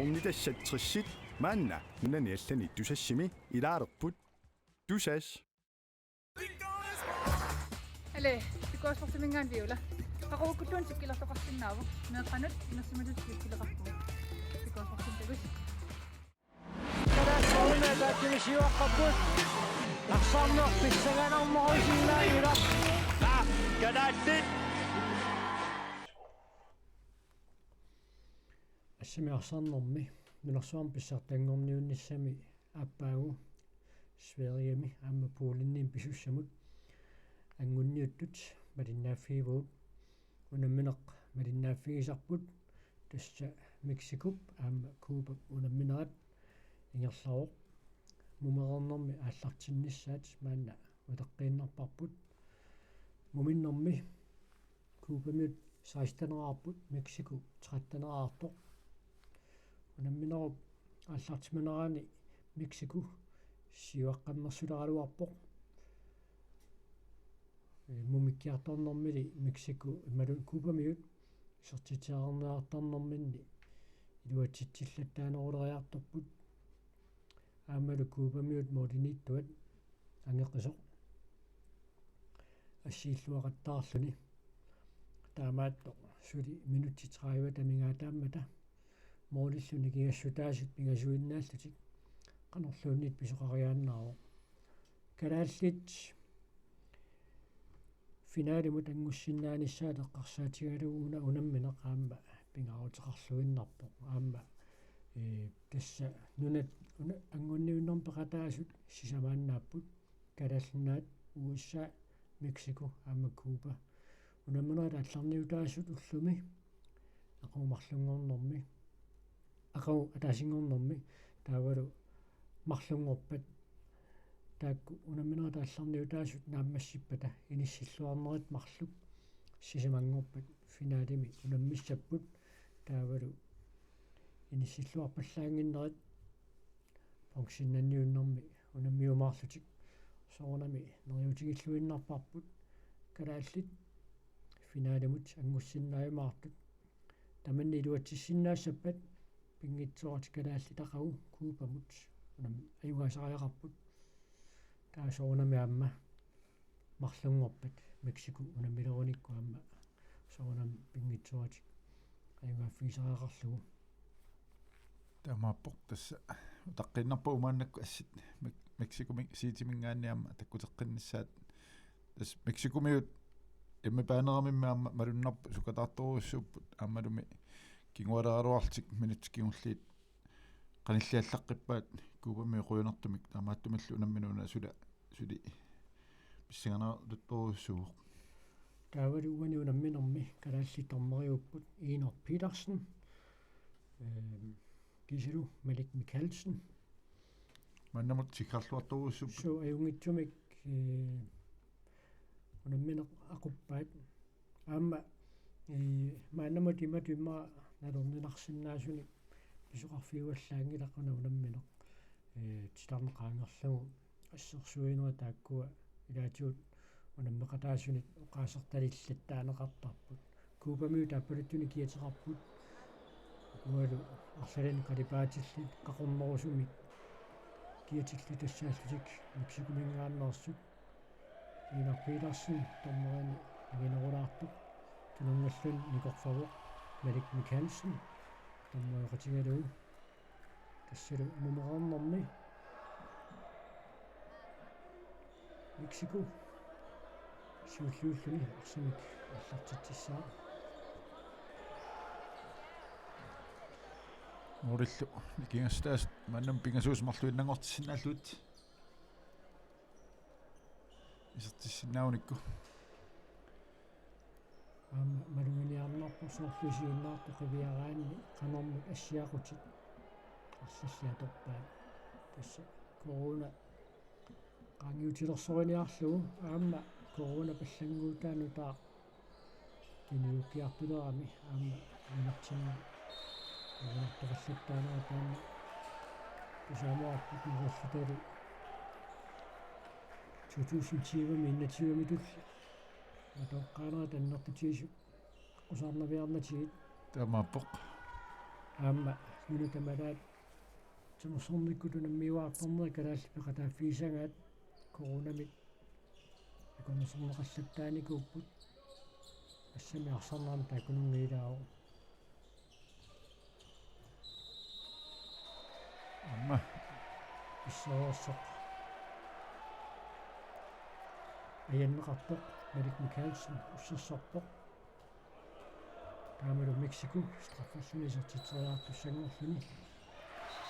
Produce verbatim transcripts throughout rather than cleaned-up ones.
Unnitassat tressit maanna nunani allani Tusassimi ilaalerput. Tusass. Ale, Sikuasportiminngaanniit Viola. Qaqugukkulluunniit sikkilertoqarsinnaavoq. Meeqqanut inersimasutut sikkileqarpugut. Sikuasportimi takuss. Kalaallit Siuaqqapput. Arsarneq pissanganarnerusinnaanngilaq. Kalaallit. Assami arsarnermi nunarsuarmi pissartanngorniunnissami aappaagu Sverigemi aamma Polenimi pisussamut angunniuttut malinnaaffigivugut. Unammineq malinnaaffigisarput tassa Mexicop aamma Cubap unamminerat ingerlavoq. Mumereernermi aallartinnissaat maanna utaqqiinnarparput. Muminnermi Cubamiut seksteneqarput, Mexico tretteneqartoq. Unamminerup aallartimanerani Mexico siuaqqammersuleraluarpoq. Ee, mumikkiartornermili Mexico imaluunniit Cubamiut isertitseriartornerminni iluatsitsillattaaneruleriartorput. Aammalu Cubamiut mooliniittuat angeqisoq assiilluaqattaarluni. Taamaattoq suli minutsit tredive amigaataammata moolillu nikingassutaasut pingasuinnaallutik qanorluunniit pisoqariaannaavoq. Kalaallit finalimut angussinnaanissaat eqqarsaatigalugu una unammineq aamma pingaaruteqarluinnarpoq. Aamma, ee, tassa nunat una-, angunniunnermi peqataasut sisamaannaapput: Kalaallit Nunaat, U S A, Mexico aamma Cuba. Unamminerit aallarniutaasut ullumi aqagu marlunngornermi, aqagu ataasinngornermi taavalu marlunngorpat. Taakku unamminerit aallarniutaasut naammassippata inissilluarnerit marluk sisamanngorpat finalimi unammissapput. Taavalu inissilluarpallaannginnerit bronzennanniunnermi unammiumaarlutik. Soorunami neriutigilluinnarparput kalaallit finalimut angussinnaajumaartut. Tamanna iluatsissinnaassappat pinngitsooratik kalaallit aqagu Cubamut unam-, ajugaasariaqarput. Taava soorunami aamma marlunngorpat Mexico unammilerunikku aamma soorunami pinngitsooratik ajugaaffigisariaqarlugu. Taamaappoq, tassa utaqqiinnarpagut maannakkut assit Mek-, Mexicomi-, Cityminngaanniit aamma takkuteqqinnissaat. Tassa Mexicomiut immipaaneramimmi aamma malunnarpoq, sukataartorujussuupput, aammalumi kingualeraluarlutik minutsit kingulliit qanilliallaqqippaat Cubamiut qujanartumik, taamaattumillu unammineq una suli, suli pissanganartorujussuuvoq. Taavalu uani unamminermi kalaallit dommeriupput Enok Petersen, ehm, kisianni Malik Mikkelsen. Maannamut tikkiarluartorujussuupput. Suu, ajunngitsumik, ee, unammineq aquppaat. Aamma, ee, maannamut imatut immaqa nalorninarsinnaasunik pisoqarfigivallaanngilaq una unammineq. Ee, titarneq qaangerlugu assersuinerit taakkua ilaatigut unammeqataasunit oqaasertalillattaaneqartarput. Cubamiut aappaluttunik kiateqarput. Ualu arlalinnik qalipaatillit qaqornerusumik kiatillit tassaallutik Mexicominngaanneersut. Enok Petersen dommerinik anginerulaartoq. Tununngalluni nikorfavoq Malik Mikkelsen dommerioqatigalugu. Tassalu mumereernermi Mexico siulliulluni arsamik aallartitsissaaq. Moolillu nikingassutaasut maannamut pingasuusut marluinnanngortissinnaallugit isertissinnaagunikku. Aamma maluginiarnarpoq soorlu isiginnaartut qiviaraanni qanermut assiaqutit arlallit atorpaat. Tassa corona qaangiutilersoriniarlugu aamma corona pallannguutaa nutaaq tuniukkiartulerami aamma nunatsinni coronartoqallattaanera taanna tusaamuarput nunarsuatali to tusind tyve-mi enogtyve-mitulli. Matoqqaanera tannertutigisut qaqusarnaviarnatigit. Taamaappoq. Aamma Una tamalaat timersornikkut unammiuaartarneri kalaallit peqataaffigisagaat coronamit akornuserneqallattaarnikuupput. Tassami arsarnermi taakkununnga ilaavoq. Aamma. Pissoorsoq. Ajanneqarpoq Malik Mikaelsen, ussersorpoq. Taamalu Mexico straffalluni isertitseriartussanngorluni.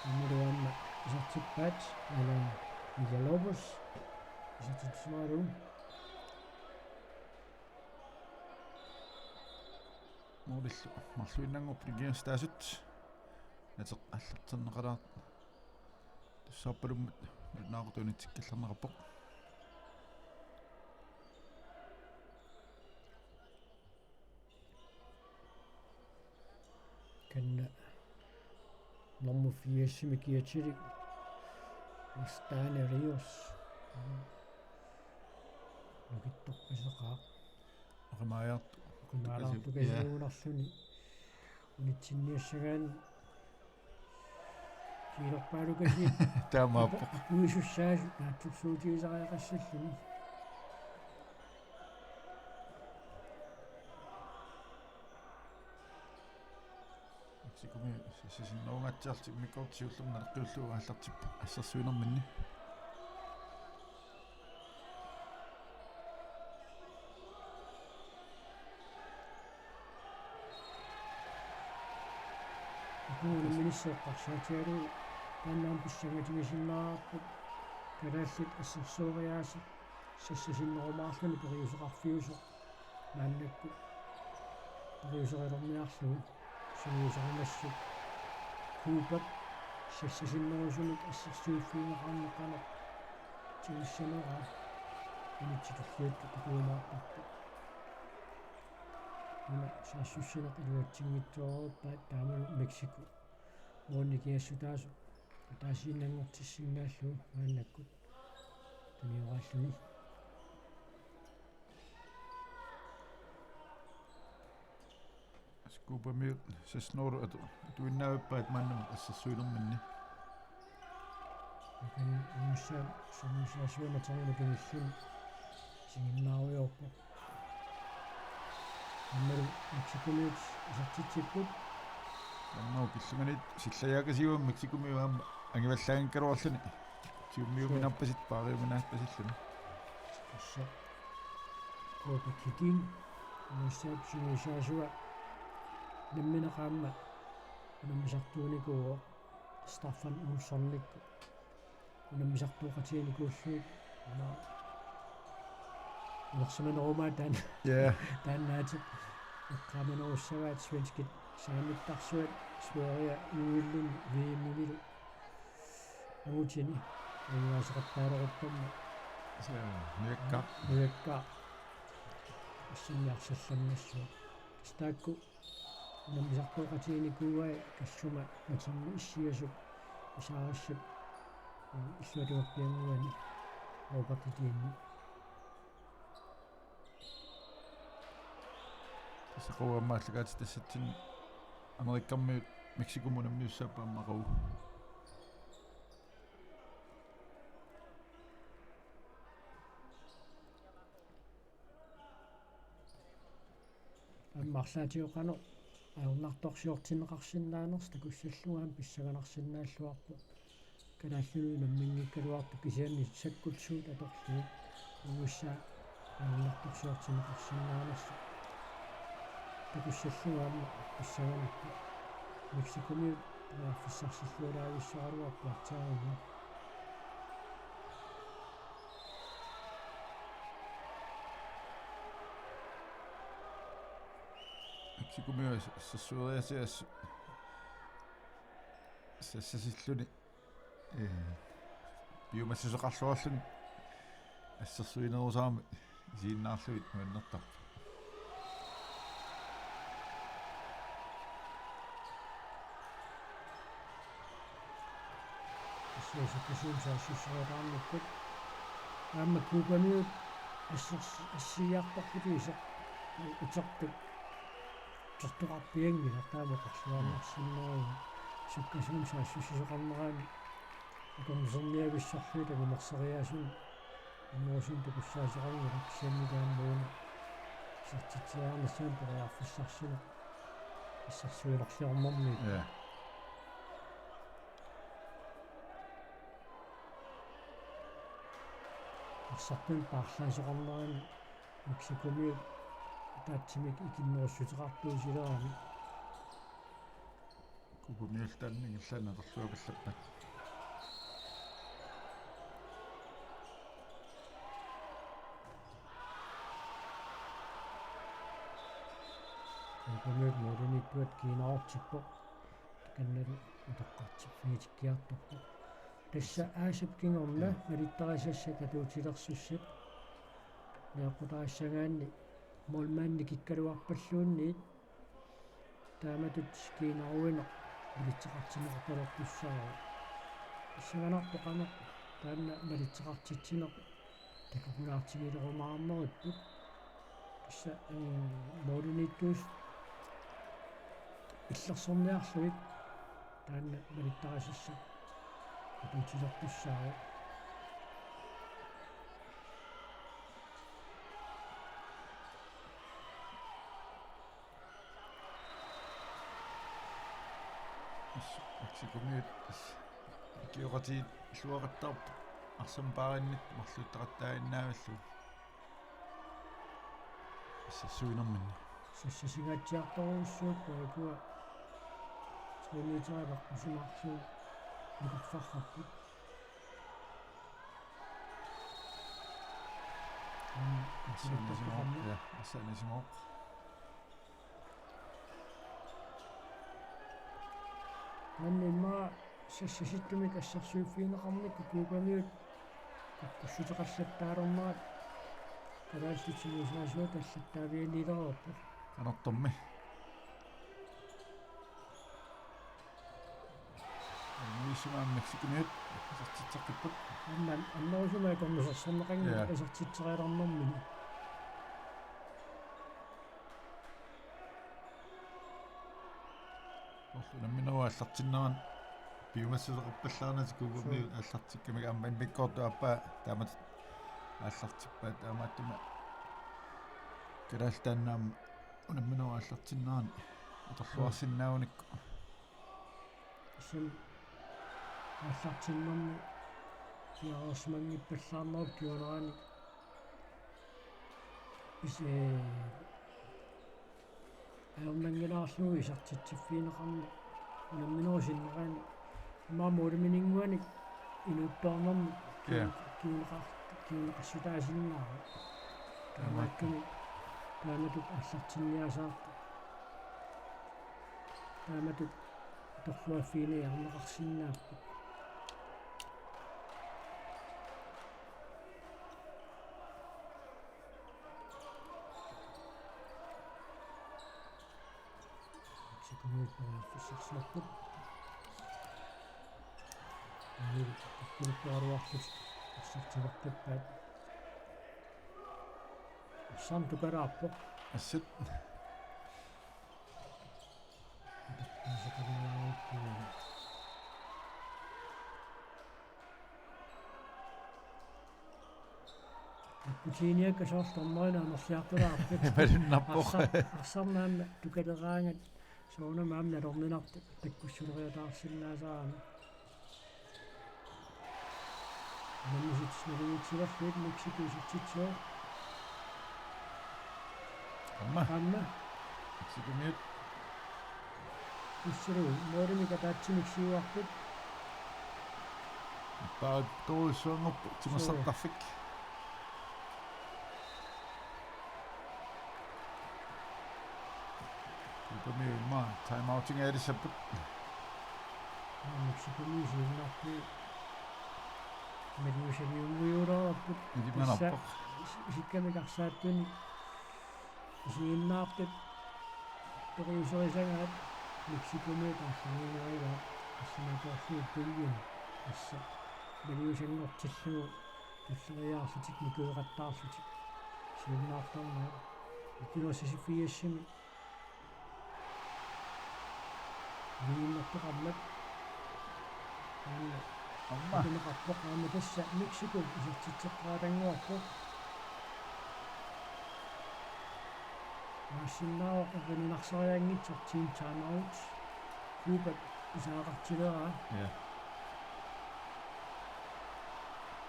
Taamalu aamma isertippaat Alan Villalobos isertitseriaralugu. Målillu marluinnanngorput ikiortaasut. Ateq aallarterneqalaartoq. Tusaapalummat naaqutaq unitsikkallarneqarpoq. Kanna nummer firsimi kiatilik Stane Rios. Nukittorpassuaqaaq. Oqimaalaartu-, oqimaalaartukasiugunarluni. Unitsinniassagaanni kiilerpaalukasiit. Taamaappoq. Apuisussaasut naatsorsuutigisariaqassalluni. Mexicomi sissinnerugatsiarlutik immikkoortut siullermik naleqqiullugu aallartippoq assersuinerminni. Uku unamminissaa eqqarsaatigalugu taanna aamma pissangatigisinnaavarput kalaallit assersueriaaseq sassasinnerumaarluni periuseqarfiusoq maannakkut periuserilerniarlugu sungiusarimassuk Cubap sassasinnerusumik assersuiffigineqarneq qanoq tigussaneraa unitsitulliuttut takujumaarparput. Una saassussineq iluatsinngitsoorpaat taamalu Mexico. Målini kiassutaasoq ataasiinnanngortissinnaalluni maannakkut tunioraallutik. Cubamiut sassinnerup atu-, atuinnaavippaat maannamut assersuinerminni. Takanna unissaa sungiusaasuunatermut kingilluni isiginnaarujoorpoq. Aammalu Mexicomiut isertitsipput. Aamma killunganiit sillajaakasiuam Mexicomiut aamma angivallaanngikkaluarluni. Tiummiuminaappasit paariuminaappasillutik. Tassa Kobe Kidin unissaat sungiusaasua nammineq aamma unammisartuunikuuvoq Staffan Olsenikkut. Unammisartooqatiginikuullutik. Una ulersimanerumaarpoq taanna. Ja. Taanna ateq eqqaamanerussagaat svenskit saammittarsuat Sverige U L-imi V M-imilu angutini. Uivaasaqattaaleruttormat. Suu, nujakka. Nujakka. Assimi arsallannassua. Tassa taakku unammisartooqatiginikuuai, tassuma natermi issiasut Isaarissap, eh, illuatungappiannguani Robert Kidini. Tassa quammaallakaat tassatsinni Amerikamiut Mexicomut unammiussaappat aamma qau. Aamma arlaatigut qanoq ajornartorsiortinneqarsinnaanersoq takussallugu aamma pissanganarsinnaalluarpoq. Kalaallinut unamminngikkaluartoq kisianni sakkulluunniit atorlugu unissaa ajornartorsiortinneqarsinnaanersoq takussallugu aamma pissanganarpoq. Mexicomiut periarfissarsilluarujussuaraluarpoq aatsaannguaq. Mexicomiut assersueriaaseq assut sassasilluni, eh, piumassuseqarluarluni assersuinerusarami isiginnaarlugit nuannertarpoq. Assersuutissat saassusseriataarnikkut. Aamma Cubamiut assers-, assigiartorlutik iser-, utertut utertoqarpianngilaq taama oqarluarnarsinnaavugut. Sukkasuumik saassussisoqarnerani akornuserniavissorlugit angumersoriaasunut annerusumik takussaasoqarnera, kisianni taanna una isertitsiarnissamut periarfissarsineq assersuinerliornermi. Ja. Arsartunik paarlaasoqarnerani Mexicomiut ataatsimik ikinnerussuteqartuusilerami. Cubamiullu taanna ingerlaannaq atorluapallappat. Cubamiut målimiittuat kiinarortippoq. Takannalu utoqqartiffigitikkiartorpoq. Tassa aasap kingorna, ja, malittarisassat atuutilersussat. Najoqqutaassagaanni målmandi kikkaluarpalluunniit taamatut kiinaruineq malitseqartinneqartalertussaavoq. Pissanganarpoq qanoq taanna malitseqartitsineq takukulaartigilerumaarneripput. Tassa, eh, målimiittuusut illersorniarlugit taanna malittarisassat atuutilertussaavoq. Mexicomiut tassa ikioqatigiilluaqattaarput, arsamik paarinnittoq marluuttaqattaaginnaavillugu. Assersuinerminni. Sassasingaatsiartorujussuupput, ukua tre meterit aqqusimaarlugit nikorfarrapput. Mm, arsaannissimavoq, ja, arsaannissimavoq. Maanna immaqa sassasittumik assersuiffigineqarnikkut Cubamiut takkussuteqallattaalernerat kalaallit tigusaasuata allattaavianilereerpoq. Qanortormi. Annerusumik Mexicomiut isertitseqqipput. Aamma annerusumik akornusersorneqanngilaq, ja, isertitserialernermini. Soorlu unamminerup aallartinnerani piumassuseqarpallaarnata Cubamiut, suu, aallartikkamik, aamma immikkoortut aappaa taamatut aallartippaat, taamaattumik kalaallit taanna aamma unamminerup aallartinnerani atorluarsinnaagunikku. Tassami aallartinnermi piareersimanngippallaarnerup kingunerani is-, ee, ajornanngilaarlugu isertitsiffigineqarneq unamminerup sinnerani, immaqa målimininnguanik inuuttoornermik, ja, kinguneqar-, kinguneqarsiutaasinnaavoq. Taamaakkami taamatut aallartinniasaartoq taamatut atorluarfigineqarsinnaapput. Mexicomiut periarfissarsiorput. Aamma takkulertoraluarlutik arsartilerpappaat. Arsaq tukalaarpoq. Assut. Takkutiiniakkat soorlu tornarina amerliartulaarput. Imalunnarpoq. Arsaq, arsaq maanna tukaleraangat soorunami aamma nalorninartoq takkussuleriataarsinnaasarami. Unammisut naligiitsilerlugit Mexico isertitsivoq. Aamma. Aamma. Mexicomiut. Isseru, målimik ataatsimik siuarput. Paarip toorujussuanngorpoq timersartarfik. Cubamiut immaqa timeoutinngaalissapput. Mexicomiut isiginnaartut maliusaliunngujuulerput. Ilimanarpoq. Tassa is-, isikkamik arsaattunik isiginnaartut toriuserisagaat Mexicomiut aallarninnguagaa, assimaatoorlugu puljemi tassa maliusanngortillugu tulleriiaarlutik nikueqattaarlutik isiginnaartarnerat. Ikkunussasiffigigassimi. Viinnertoqarmat Aamma. Aamma. Aamma tassa Mexico isertitseqqaatannguarpoq. Maassinnaavoq erininarsarianngitsoq team timeout. Cuba isaaqartileraa. Ja.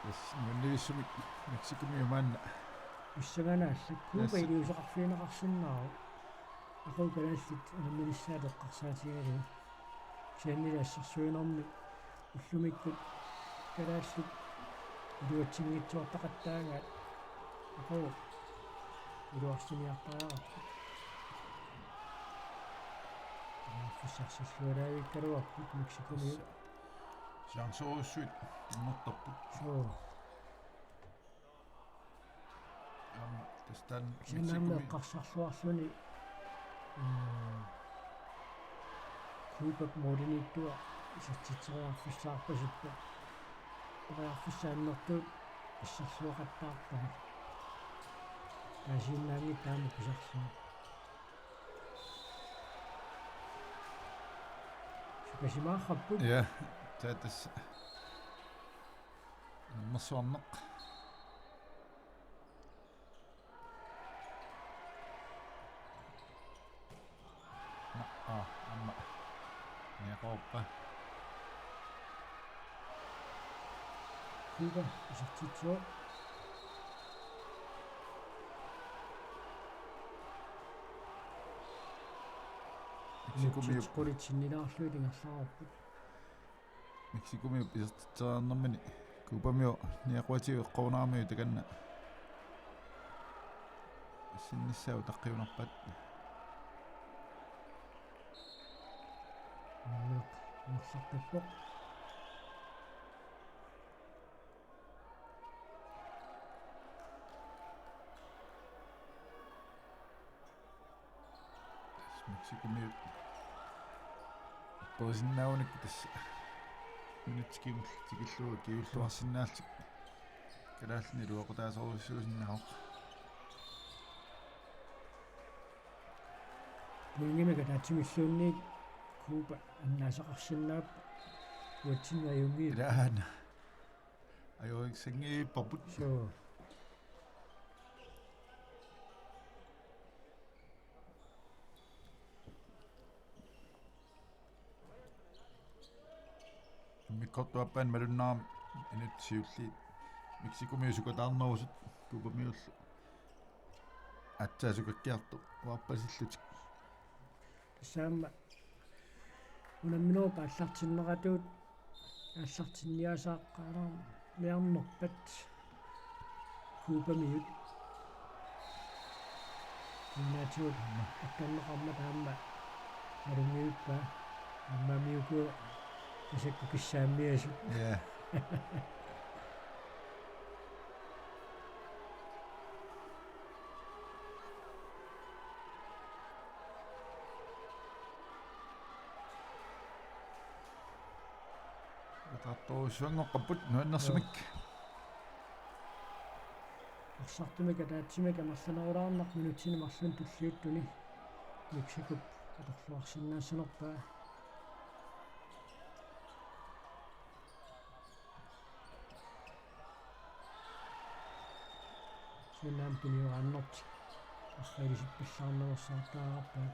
Yes, nuannivisumik Mexicomiut maanna. Pissanganaallu Cuba. Yes. Iliuuseqarfigineqarsinnaavoq. Aqagu kalaallit unamminissaat eqqarsaatigalugit. Kisiannili assersuinermi ullumikkut kalaallit iluatsinngitsoortaqattaagaat aqagu iluarsiniartariaqarput. Periarfissarsillualaavikkaluarput Mexicomiut. Chanceerujussuit innertarput. Suu. Aamma tassa taanna Mexicomi eqqarsarluarluni, mm, Cubap målimiittuaq isertitseriarfissaarpasippoq. Periarfissaq annertuut assersueqattaarpaa. Taasiinnaanngitsoq taama pisarlugu. Sukasimaarrapput. Ja, taava tassa. Nammersuarneq. Aa, aamma. Niaqorpa. Cuba isertitsivoq. Mexicomiut. Qulit sinnilaarlugit ingerlareerput. Mexicomiut isertitseriarnermini Cubamiut niaquatigut eqqorunaramiuk takanna sinnissaa utaqqiunarpaat. Aamma ingerlaqqippoq. Mexicomiut. Poisinnaagunik tassa. Minutsit kingulliit tikillugu kingulluarsinnaallutik. Kalaallinit iluaqutaasorujussuusinnaavoq. Pointimik ataatsimilluunniit Cuba annaasaqarsinnaappat uatsinnut ajunngii. Ilaana. Ajunngissanngipparput. Suu. Immikkoortup aappaani malunnarami minutsit siulliit Mexicomiut sukataarnerusut Cubamiullu aatsaat sukakkiartuarpasillutik. Tassa aamma unamminerup aallartinneratuut aallartinniarsaaqqaalaarniarnerpat Cubamiut. Kinaatigut akkanneqarmat aamma nalunngivippaa aamma Mexico massakkut kissaammiasut. Ja. Taartorujussuanngoqqapput nuannersumik. Joo. Arsartumik ataatsimik amerlanerulaarneq minutsini marlunni tulliuttuni Mexicop atorluarsinnaassanerpaa. Siunnaam tunioraannertik arriilisippallarnersaartaraarpaa.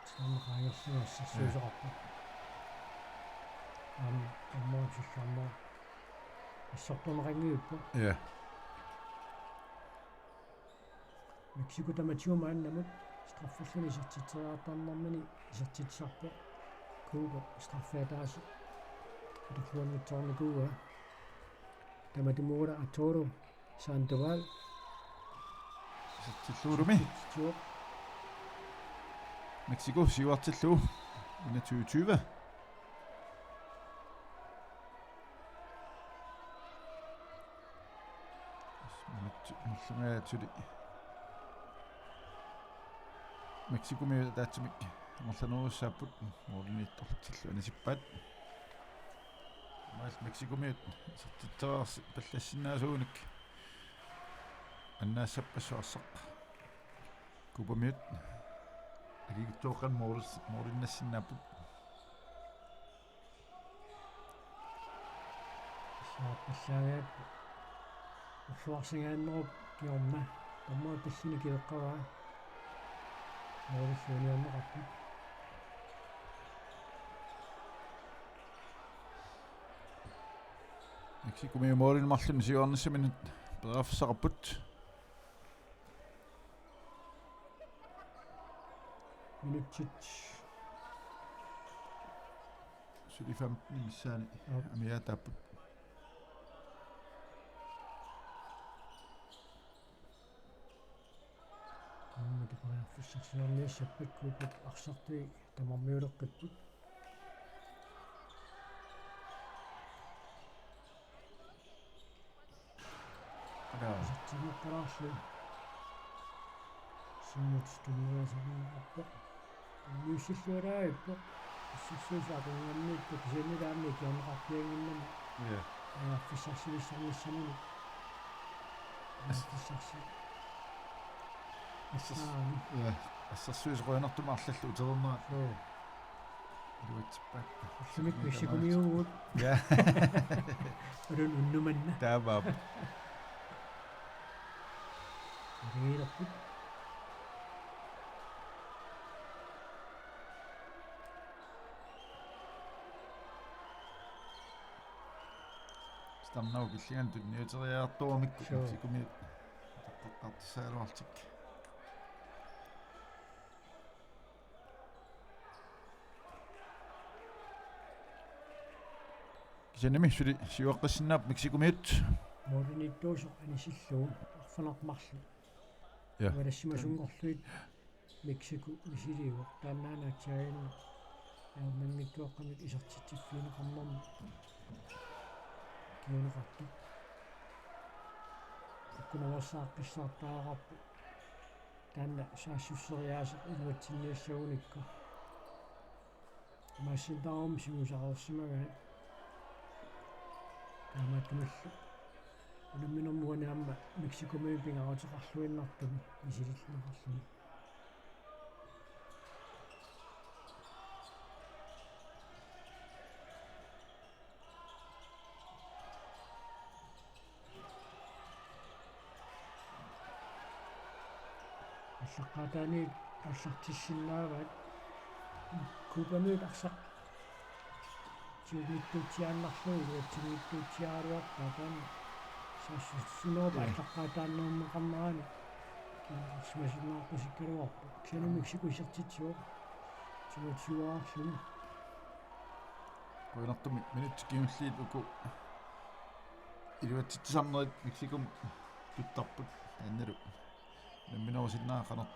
Taanna qaangerlugu assersuisoqarpoq. Aamma, aamma sillarmaa. Assortorneqanngivippoq. Ja. Mexico tamatigut maannamut strafferluni isertitseriartarnermini isertitsisarpoq. Cuba straffe ataaseq atorluanngitsoornikuuaa. Tamatumuuna Arturo Sandoval. Isertillugulumi. Isertitsivoq. Mexico siuartillugu. Enogtyve tyve. Minutsit marlungajaat suli. Mexicomiut ataatsimik amerlanerussaapput, målimiittortillu anisippaat. Maanna Mexicomiut isertitseriarpallassinnaasuunik annaassappassuk arsaq. Cubamiut akikitsuaqqamik målis-, målinnassinnaapput. Aappallaagaat ulluarsingaannerup kingorna. Tamarmi pillini kiveqqavaa. Moorilluniorneqarput. Mexicomi mooril marlun siuarnissaminut periarfissaqarput. Minutsit. Suli femten missaani. Aap. Amiaataapput. Aamma periarfissarsiorniassappat Cubap arsartui tamarmiuleqqipput. Qaa. Isertinneqalaarluni. Sinnut tunniusarinneqarpoq. Niussillualaarpoq. Assersuisut akornanniittut kisianni taanna ikiorneqarpiannginnami. Ja. Periarfissarsiornissamini. As-, periarfissarsi-, assers-, aani. Ja. Assersuisut qujanartumik arlallit uterinerat. Suu. Iluatsippaat. Ullumikkut Mexicomiuugut. Ja. Ulun unnumanna. Taamaappoq. Iligiilerput. Stamnau killinganut tunniuteriartoramikku. Suu. Mexicomiut. Taqqaqqartussagaluartik. Kisiannimi suli siuaqqissinnaappoq Mexicomiut. Mooriniittuusoq anisillugu arfanarmarlu. Ja. Ualassimasunngorlugit Mexico misiliivoq. Taannaana atsiaanna ajornanngitsuaqqamik isertitsiffigineqarnermi kinguneqartoq. Ukkunaveersaaqqissaartariaqarpoq. Taanna saassusseriaaseq iluatsinniassagunikku. Maassintaarummi siusareersimagaat. Taamaattumillu unamminermi uani aamma Mexicomiut pingaaruteqarluinnartumi misililluinnarluni. Aallaqqaataaniit aallartissinnaavaat. Cubamiut arsaq tigunngitsuutsiaannarlugu iluatsinngitsuutsiaraluarpaat, taanna saassussinerup, ja, aallaqqaataarneqarnerani kinguneqarsimasinnaaqqusikkaluarpoq. Kisianni Mexico isertitsivoq. Siuatsiuarluni. Qujanartumik minutsit kingulliit uku iluatsitsisarnerit Mexicomut tuttarput, taannalu unamminerusinnaavoq qanoq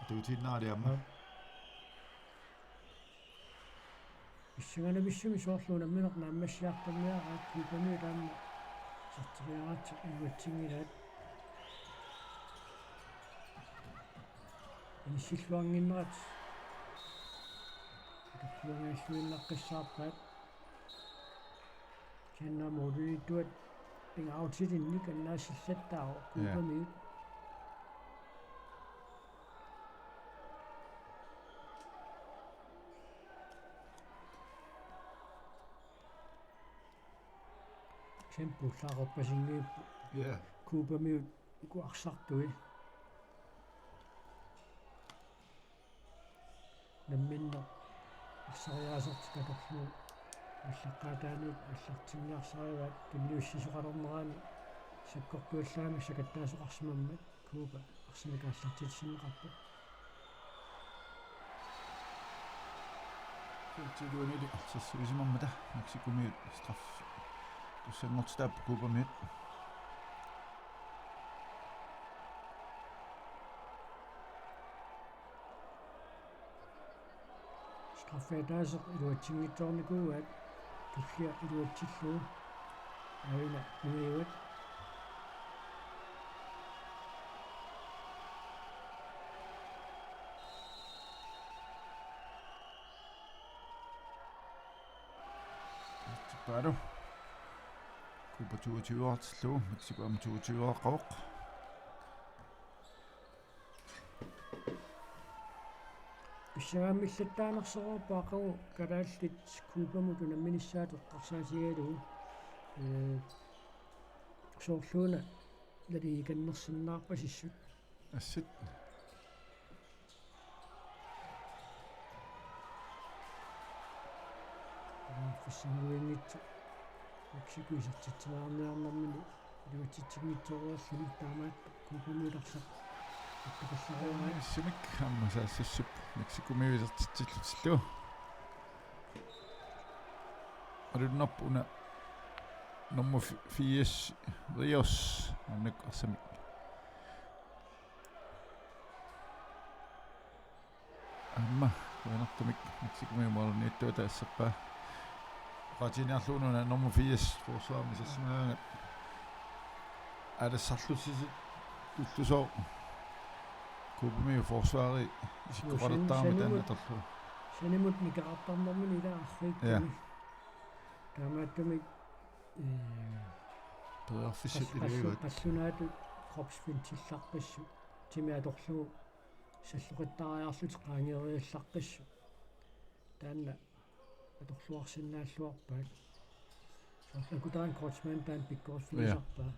atuutiinnarali aamma. Aap. Pissanganavissumik soorlu unammineq naammassiartorniaraat, Cubamiut aamma isertitseriaratsigu iluatsinngilaat. Inissilluannginnerat atorluanngiilluinnaqqissaarpaat. Kisianni mooriniittuat pingaarutilinnik annaassillattaarput, ja, Cubamiut. Kisianni pullaaqorpasinngippoq. Ja. Cubamiut uku arsartui. Namminneq arsariaasertik atorlugu aallaqqaataaniit aallartinniarsarivaat, tunniussisoqalernerani sakkortuallaamik sakattaasoqarsimammat Cuba arsamik aallartitsisinneqarpoq. Femogtyve-nik arsartuisimammata Mexicomiut straffe tussanngortitaapput Cubamiut. Straffe ataaseq iluatsinngitsoornikuuaat, tullia iluatsillugu aajuna pingajuat. Tipparu. Cuba toogtyve-artillugu, Mexico aamma toogtyve-qqavoq. Pissangaammilluinnarsimasoq aqagu kalaallit Cubamut unamminissaat eqqarsaatigalugu. Ee, soorluuna naligikannersinnaarpasissut. Assut. Periarfissanngorlugit Mexico isertitseriarniarnermini iluatsitsinngitsoorluni taamaat Cubamiut arsaq attoqallareeraat. Issimik aamma saassussip Mexicomiut isertitsillutillu. Alunnerput una nummer fi-, firs Rios maannakkut arsamik. Aamma qujanartumik Mexicomiut målimiittuata assappaa. Oqaatigiinnarlugu una nummer firs forsvarimi isersimagaangat. Aallassarlussisut ullusooq. Cubamiut forsvari isikkoqalertarami taanna atorlugu. Sanimut nikerartarnermini ila arriikkami. Ja. Taamaattumik, ee, periarfissat qall-, iluivat. Qallunaatut kropsfintillarpassu. Timi atorlugu salloqittariarlutik qaangeeriallaqqissut. Taanna atorluarsinnaalluarpaat. Soorlu Akutariin Kreutzmann taanna pikkoriffigisarpaa. Ja.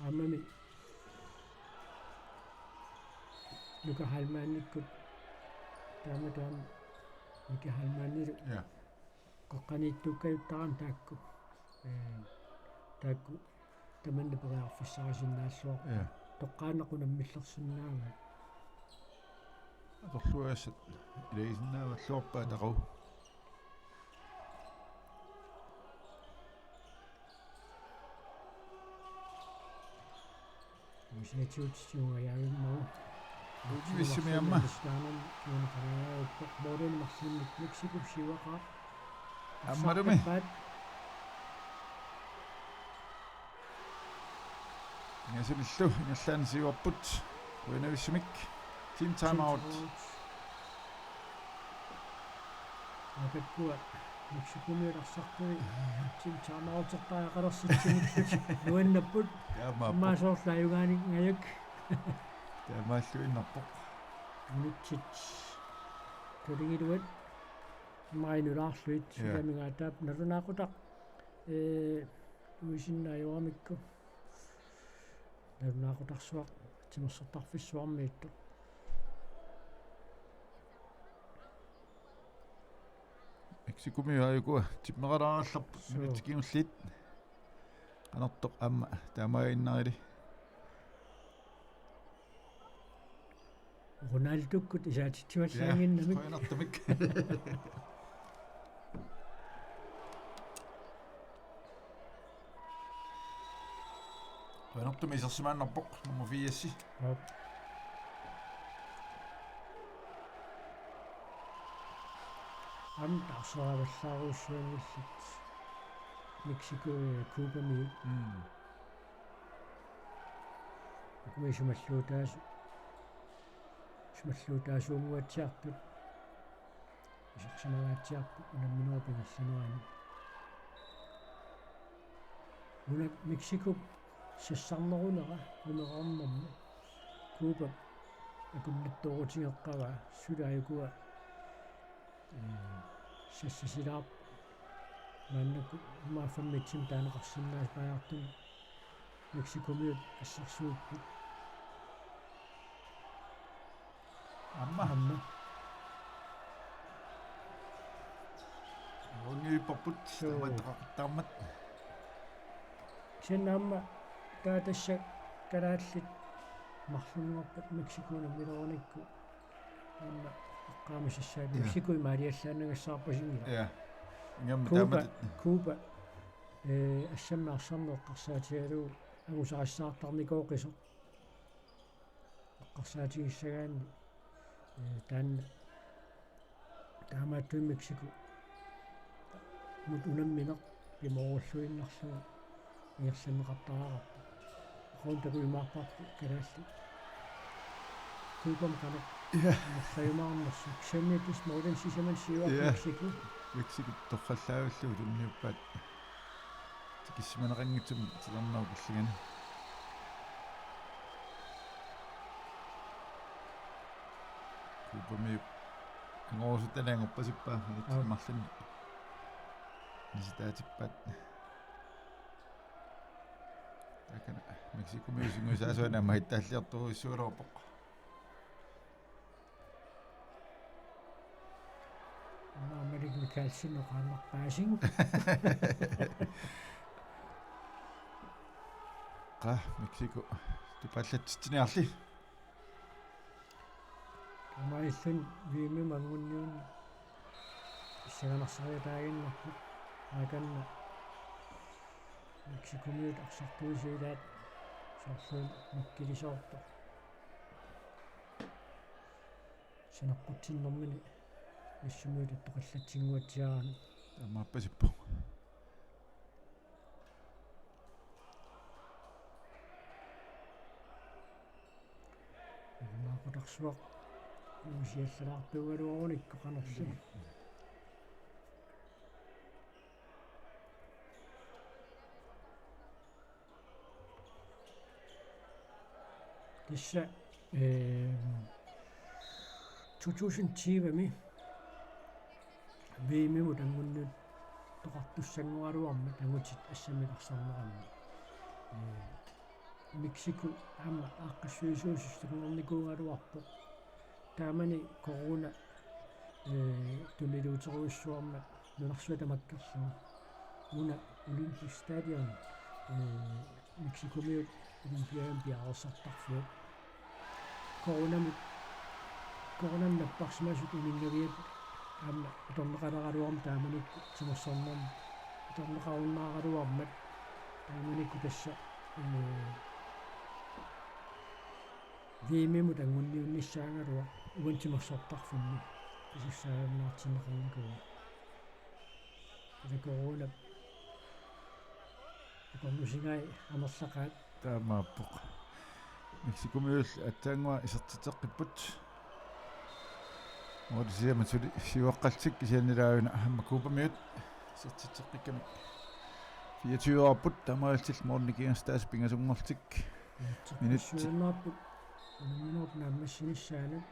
Aammami Luka Heilmannikkut taama taama Mika Heilmannilu. Ja. Qaqqaniittuukkajuttaarami taakku. Ee, taakku tamanna periarfissarisinnaalluarput. Ja. Toqqaannaq unammillersinnaavaat. Atorluagassat ilagisinnaagaluarpaat taqagu. Uisiatigut siuajaavimmagu. Uisimiamma. Siuaqarfinnaq istaanam kiunaqarajaavippoq. Målini marlunnik Mexico siuaqaaq. Ammalumi. Arsartappaat. Ingasanillu ingerlaannaq siuarput. Uinavissumik. Team timeout. Team timeout. Aatakkua Mexicomiut arsartui team timeoutertariaqalersitsinillutik nuannapput. Taamaappoq. Immaqa soorlu ajugaanngilaq. Taamaalluinnarpoq. Minutsit tuligiluat immaqa inulaarlugit. Ja. Sulamigaataap nalunaaqutaq. Ee, uisinnaajuramikku. Nalunaaqutarsuaq timersortarfissuarmiittoq. Mexicomiut aajukua timmeralaarallarput. Suu. Minutsit kingulliit. Qanortoq aamma taamaaginnarili. Ronaldokkut isaatitsivallaannginnamik. Ja, qujanartumik. Qujanartumik isersimaannarpoq nummer firs. Aap. Aamma taarseravallaarujussuanngillat Mexico, eh, Cubamiut. Mm. Ukumi sumalluutaasu-, sumalluutaasuunnguatsiartut. Isersimangaatsiarput unamminerup ingerlanerani. Una Mexicop sassarnerunera umereernermi. Cubap akunnattoorutigeqqavaa suli aajukua, ee, sassasilaarput. Maannakkut immaqa femogtyvit taaneqarsinnaasariaqartumi Mexicomiut assersuupput. Aamma. Aamma. Uunniipparput. Suu. Tamattaqaqattaarmat. Kisianni aamma taava tassa kalaallit marlunngorpat Mexico unamminerunikku aamma eqqaamasassaat. Ja. Mexico imaaliallaannangassaarpasinngilaq. Ja. Ingammik Cuba, taamatut. Cuba, ee, assammik arsarneq eqqarsaatigalugu angusarissaartarnikooqisoq. Eqqarsaatigissagaanni, ee, taanna taamaattumik Mexicomut unammineq pimoorulluinnarlugu ingerlanneqartariaqarpoq. Aquun takujumaarparput kalaallit. Cubami qanoq. Ja. Nersajumaarnersoq. Kisianni tassa målini sisamanni siuarpoq. Ja. Mexico. Mexico torrallaavillugu tunniuppaat. Tikissimaneqanngitsumik titarnerup killingani. Cubamiut angorusutaliaq angorusuppaa minutsit. Aap. Marlunnik. Nisitaatippaat. Taakana Mexicomiut sungiusaasuanni aamma hittaalliortorujussuugaluarpoq. Aamma Malik Mikaelsen oqaannarpaasing. Qaa, Mexico tupaallatsitsiniarli. Taamaalilluni V M-imut anguniunneq pissanganarsaritaaginnarpoq. Taakani Mexicomiut arsartuisa ilaat soorlu mikkilisoortoq. Saneqqutsinnermini nassumiut attoqallatsinnguatsiaramik. Taamaappasippoq. Imaaqqutarsuaq usiallalaartuugaluarunikku qanorli. Tassa, ehm, to tusind tyve-mi V M-imut anguniuttoqartussanngoraluarmat angutit assammik arsarneranni. Eh, Mexico aamma aaqqissuisuusussanngornikuugaluarpoq. Taamani corona, eh, tuniluuterujussuarmat nunarsuaq tamakkerlugu. Una Olympic Stadion, eh, Mexicomiut Olympiamik piareersartarfiat. Coronamut, coronamut napparsimasut uninngaviat aamma atorneqaleraluarmat taamanikkut timersornermi atorneqarunnaaraluarmat taamanikkut tassa, eh, V M-imut anguniunnissaagaluaq uani timersortarfimmi pisussaajunnaartinneqarnikuuvoq. Ila corona atornusigai amerlaqaat. Taamaappoq. Mexicomiut aatsaannguaq isertitseqqipput. Moorisiama suli siuaqqallutik kisianni ilaagina aamma Cubamiut isertitseqqikkamik fireogtyveerput taamaalillutik moorinikigassitaasa pingasunngorlutik. Minut. Suunnaarput. Unamminerup naammassinissaanut.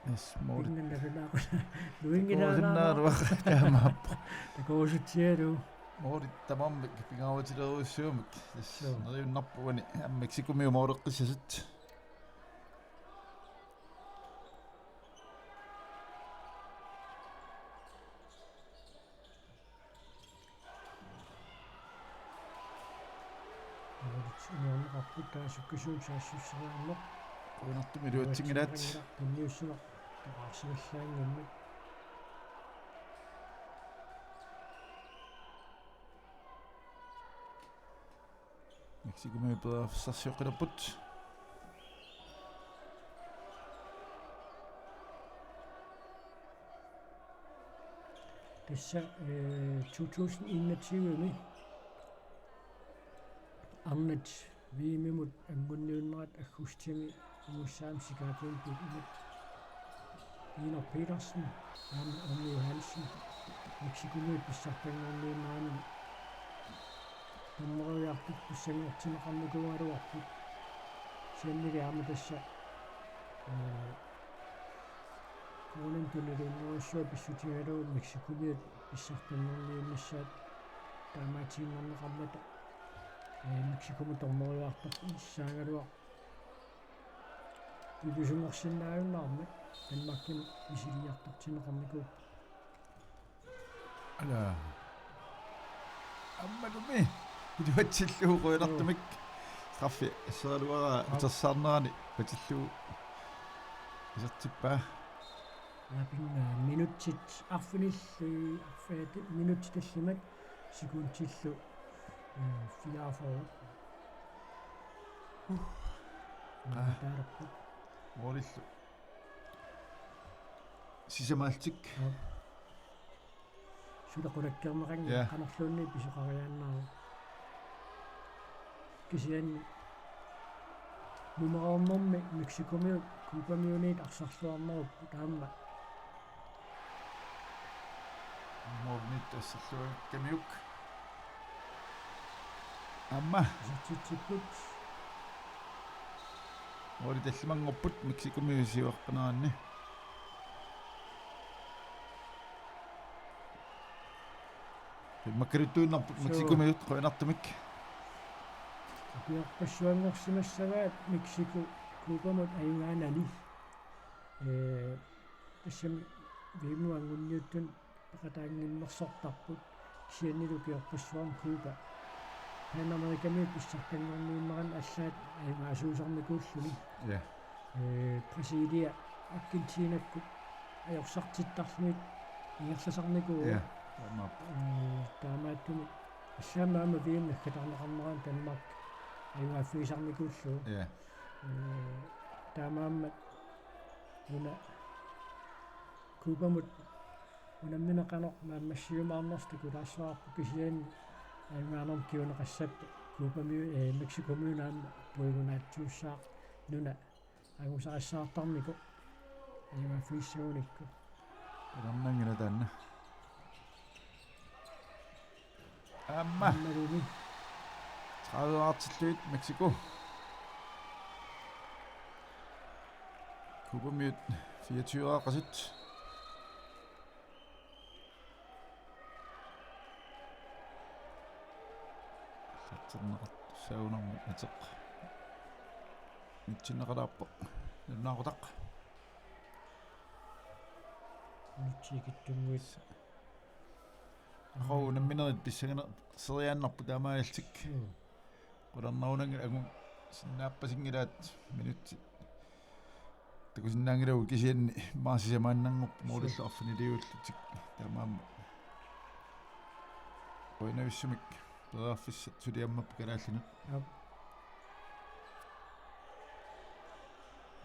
Yes, moorit. Pinganna nalunaaqusa. Luinngilaa. Takuusinnaaruaq taamaappoq. Takuusutsialu. Moorit tamarmik pingaarutilerujussuummik. Yes, joo. Neriunnarpoq uani aamma Mexicomiut mooreqqissasut. Moorit uniorneqarput taava sukkasuumik saassusseriarneq. Qujanartumik iluatsinngilaat. Tunniussineq toqqaarsivallaanngimmat. Mexicomiut periarfissarsioqqilerput. Tassa, eh, to tusind enogtyve-mi arnat V M-imut anguniunnerat aggustimi Umussaam Chicagomiittut imak Iinor Petersen aamma Ormi Johansen Mexicomiut pissartanngorniunnerani dommeruiartut pissanngortinneqarnikuugaluarput. Kisiannili aamma tassa, eh, coronamut tuniluunnerujussuaq pissutigalugu Mexicomiut pissartanngorniunnissaat taamaatiinnarneqarmata, eh, Mexicomut dommeruiartornissaagaluaq. Illusunngorsinnaajunnaarmat Danmarkimut misiliartortinneqarnikuupput. Ala. Ammalumi. Iluatsillugu qujanartumik. Straffi asseraluaraa. Au. Utersaarnerani patillugu isertippaa. Aapinga minutsit arfinilli, arfiat minutsit tallimat sekundillu, eh, fireogfyrre. Uh. Aa. Taarappa. Moolillu. Sisamaaltik. Aap. Suli qulakkeerneqanngilaq. Ja. Qanorluunniit pisoqariaannaavoq. Kisianni mumereernermi Mexicomiut Cubamiunit arsarluarnerupput aamma. Moornit assalluakkamiuk. Aamma. Isertitsipput. Moori tallimanngorput Mexicomiut siuaqqaneranni. Makkaruttuinnarput. Suu. Mexicomiut qujanartumik. Ukiorpassuanngorsimassavaat Mexico Cubamut ajugaanani. Ee, tassami V M-ip anguniuttunut peqataanngimmersortarput, kisianni ukiorpassuarni Cuba Panamerikamiut pissartanngorniunnerani allaat ajugaasuusarnikuulluni. Ja. Ee, Brasilia Argentinakkut ajorsartittarluni ingerlasarnikuuvoq. Ja, taamaappoq. Ee, taamaattumik allaammi aamma V M naggatarneqarnerani Danmark ajugaaffigisarnikuullugu. Ja. Ee, taamaammat una Cubamut unammineq qanoq naammassiumaarnersoq takulaassavarput, kisianni ajugaanermut kinguneqassappat Cubamiu-, ee, Mexicomiunit aamma puigunaatsuussaaq nuna angusarissaartarnikoq ajugaaffigissagunikku. Takornanngilaq taanna. Aamma. Aammalumi. Tredive artillugit Mexico. Cubamiut fireogtyve-qasut. Satserneqartussagunarmat ateq. Mitsinneqalaarpoq. Nalunaaqutaq. Minutsit ikittunnguit. Aqagu unamminerit pissanganaq seriaannarput taamaalillutik. Suu. Qularnarunanngilaq, angusinnaappasinngilaat minutsit. Takusinnaanngilagut kisianni immaqa sisamaannanngorput. Suu. Målillu arfiniliullutik taamaammat. Qujanavissumik periarfissat suli ammappoq kalaallinut. Aap.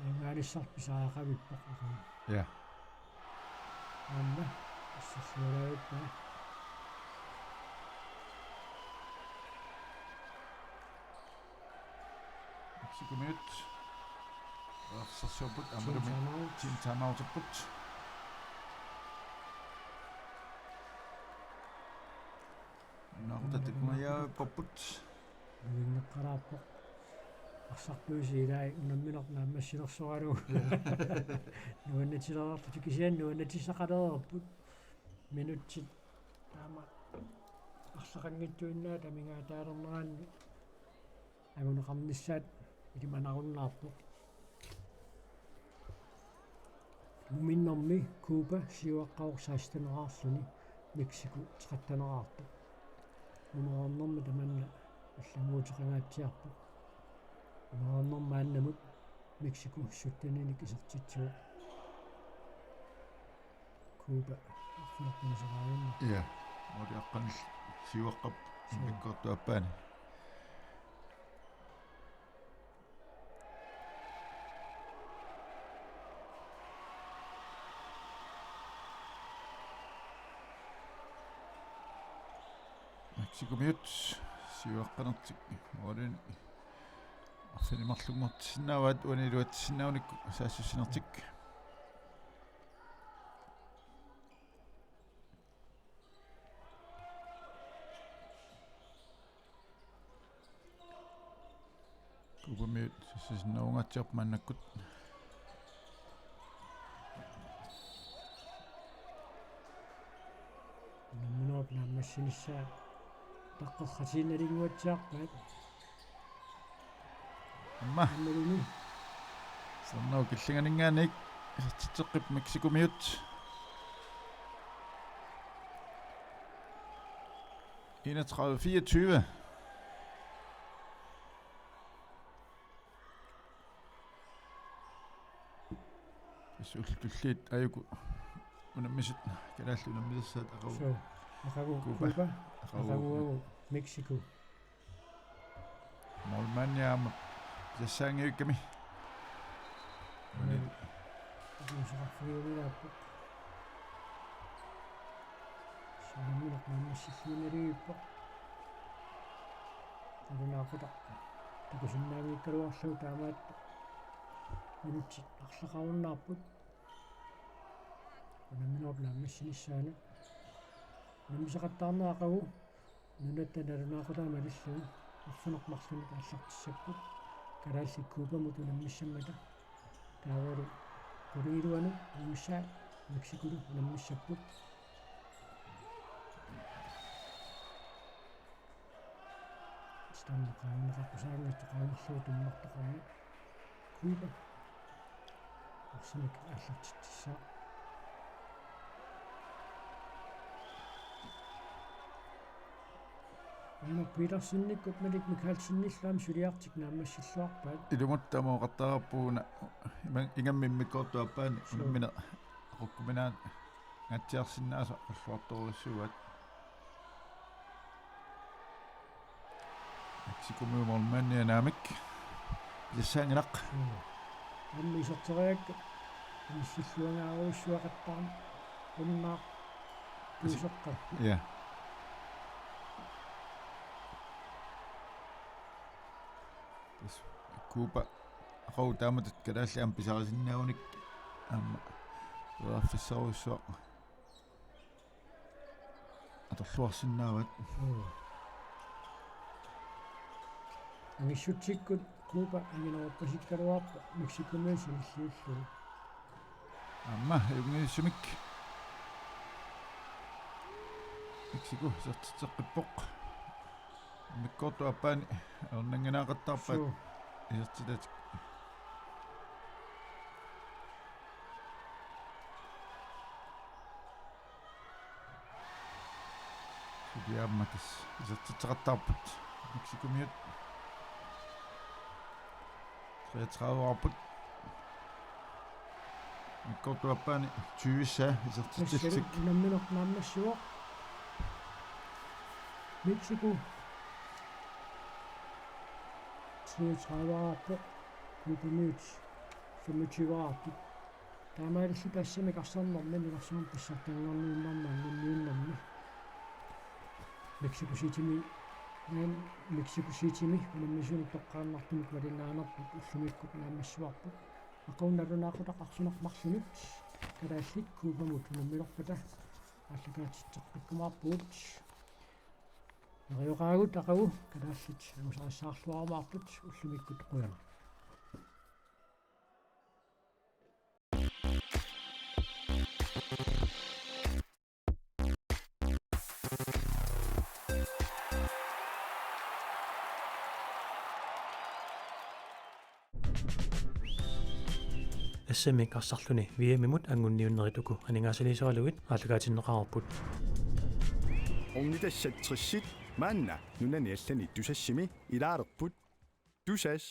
Ajugaanissarput pisariaqavippoq aqagu. Ja. Aamma assersualaarpaa. Mexicomiut. Arsarsuupput. Aammalumi. Team timeout. Team timeoutipput. Naqutattukumajaappapput. Nuinneqqalaarpoq. Arsartuusi ilai unammineq naammassilersoralugu. Nuannatsilerarlutik, kisianni nuannatissaqalereerput. Minutsit taama arlaqanngitsuinnaat amigaataalerneranni anguneqarnissaat ilimanarunnaarpoq. Muminnermi Cuba syvaqqavoq seksteneqarluni, Mexico tretteneqartoq. Munereernermi tamanna allannguuteqangaatsiarpoq. Munereernermi maannamut Mexico sytteninik isertitsivoq. Cuba arfineq-pingasunngorniarpoq. Ja. Måliaqqanillu syvaqqap. Suu. Immikkoortup aappaani. Mexicomiut syvaqqanertik målinik arfineq-marlunngortissinnaavaat, uani iluatsissinnaagunikku saassussinertik. Cubamiut sassarsinnaagunngaatsiarput maannakkut. Unamminerup naammassinissaa taqqerratiinnalinnguatsiarpaat. Aamma. Aammalumi. Sernau killinganinngaanniit isertitseqqipput Mexicomiut. Enogtredive fireogtyve. Tassa ullut tulliit aajuku unammisut, kalaallit unammisaat aqagu. Suu, aqagu Cuba. Cuba. Aqagu. Aqagu Mexico. Målmandi aamma pisassaanngivikkami. Uani. Ajuuseqarfigiumilaappoq. Unammineq naammassilluinnarpoq. Nalunaaqutaq takusinnaanngikkaluarlugu taamaattoq minutsit arlaqarunnaarput. Unamminerup naammassinissaanut unammisaqattaarneq aqagu nunatta nalunaaqutaq malillugu arfineq-marlunnik aallartissapput. Kalaallit Cubamut unammissammata. Taavalu qulingiluanut U S A Mexicolu unammissapput. Aamma qaangineqaqqusaanngitsoq qaangerlugu tummartoqarmat. Cooper. Arsamik aallartitsissaaq. Aamma Petersenikkut Malik Mikaelsenillu aamma suliartik naammassilluarpaat. Ilumut taama oqartarpugut una ima-, ingammik immikkoortup aappaani. Suu. Unammineq aqukkuminaanngaatsiarsinnaasoq aqqusaartorujussuuaat. Mexicomiut målmandit naamik. Pisassaanngilaq. Mm. Aamma iserteriakkat inissilluangaarujussuaqattaarneq unnaaq tuuseqqat. Ja. Tassa Cooper aqagu taamatut kalaallit aamma pisarisinnaagunikkit aamma periarfissarujussuaq atorluarsinnaavat. Mm. Angissutsikkut Cooper angineruppassikkaluarpoq Mexicomiut sanilliullugu. Aamma ajunngitsumik Mexico isertitseqqippoq. Immikkoortup aappaani ajornannginneqaqattaarpaat. Suu. Isertitatik. Suliaammat tassa isertitseqattaarput Mexicomiut. Treogtredive-rput. Immikkoortup aappaani tyve-ssaa isertitsilluni. Tassa unammineq naammassivoq. Mexico treogtredive-rput. Coopermiut femogtyve-rput. Taamaalilluta assamik arsarnermi nunarsuarmi pissartanngorniunnermi anguniunnermi Mexico Citymi, aamma Mexico Citymi unammisunik toqqaannartumik malinnaanerput ullumikkut naammassivarput. Aqagu nalunaaqutaq arfineq-marlunut kalaallit Coopermut unamminerpata aallakaatitseqqikkumaarpugut. Neriuqaagut aqagu kalaallit angusarissaarluarumaarput ullumikkut qujanaq. S M-ip arsarluni V M-imut anguniunnerit uku aningaasaliisoralugit aallakaatinneqareerput. Ornitassat tressit maanna nunani allani Tusassimi ilaalerput. Tusass.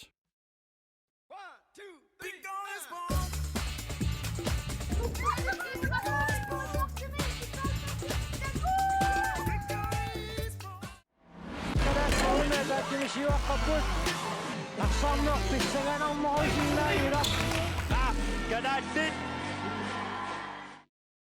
Kalaallit pissanganarnerusinnaanngilaq. Kalaallit